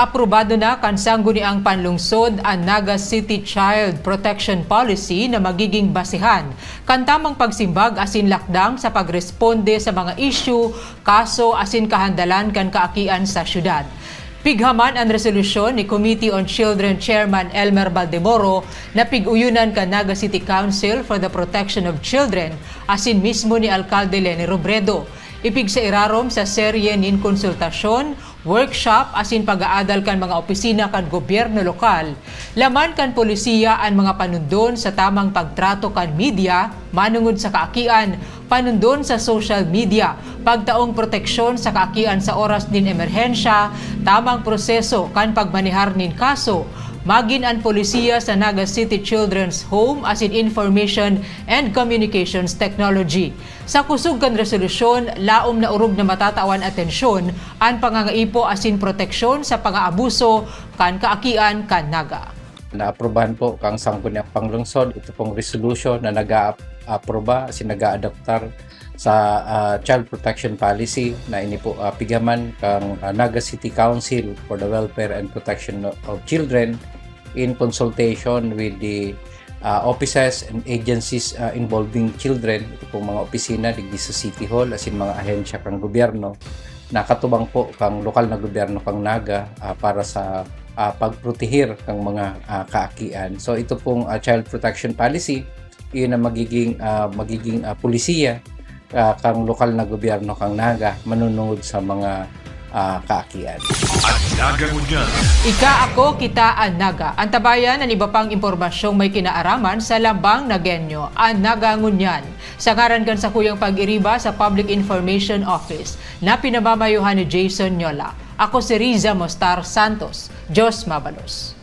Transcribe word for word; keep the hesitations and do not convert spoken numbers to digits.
Aprobado na kan Sangguniang Panlungsod an Naga City Child Protection Policy na magiging basehan kan tamang pagsimbag asin lakdang sa pagresponde sa mga isyu, kaso asin kahandalan kan kaakian sa syudad. Pighaman an resolusyon ni Committee on Children Chairman Elmer Baldemoro na pig-uyunan kan Naga City Council for the Protection of Children asin mismo ni Alkalde Leni Robredo. Ipigsairarom sa serye nin konsultasyon, workshop asin pag-aadal kan mga opisina kan gobyerno lokal. Laman kan polisiya an mga panundon sa tamang pagtrato kan media manongod sa kaakian, panundon sa social media, pagtaong proteksyon sa kaakian sa oras nin emerhensya, tamang proseso kan pagmanehar nin kaso. Magin an polisiya sa Naga City Children's Home asin Information and Communications Technology. Sa kusog kan resolusyon, laom na orog na matatawan atensyon an pangangaipo asin proteksyon sa pangaabuso kan kaakian kan Naga. Naaprubahan po kang Sangguniang Panglungsod ito pong resolution na nag-aaproba asin nag-aadoptar sa, ah, Child Protection Policy na ini po, ah, pighaman kang, ah, Naga City Council for the Welfare and Protection of Children in consultation with the, ah, offices and agencies, ah, involving children. Ito pong mga opisina digdi sa City Hall asin mga ahensya kang gobyerno na katubang po kang lokal na gobyerno kang Naga, ah, para sa, ah, pagproteher kang mga, ah, kaakian. So ito pong, ah, Child Protection Policy, iyon ang magiging, ah, magiging, ah, polisiya, ah, kang lokal na gobyerno kang Naga manunungod sa mga, ah, kaakian. An Naga Ngunyan. Ika, ako, kita, an Naga. Antabayan an iba pang impormasyong may kinaaraman sa Lambang Nagenyo, an Naga Ngunyan. Sa ngaran kan sakuyang pag-iriba sa Public Information Office, na pinamamayohan ni Jason Nyola. Ako si Riza Mostar Santos. Diyos mabalos.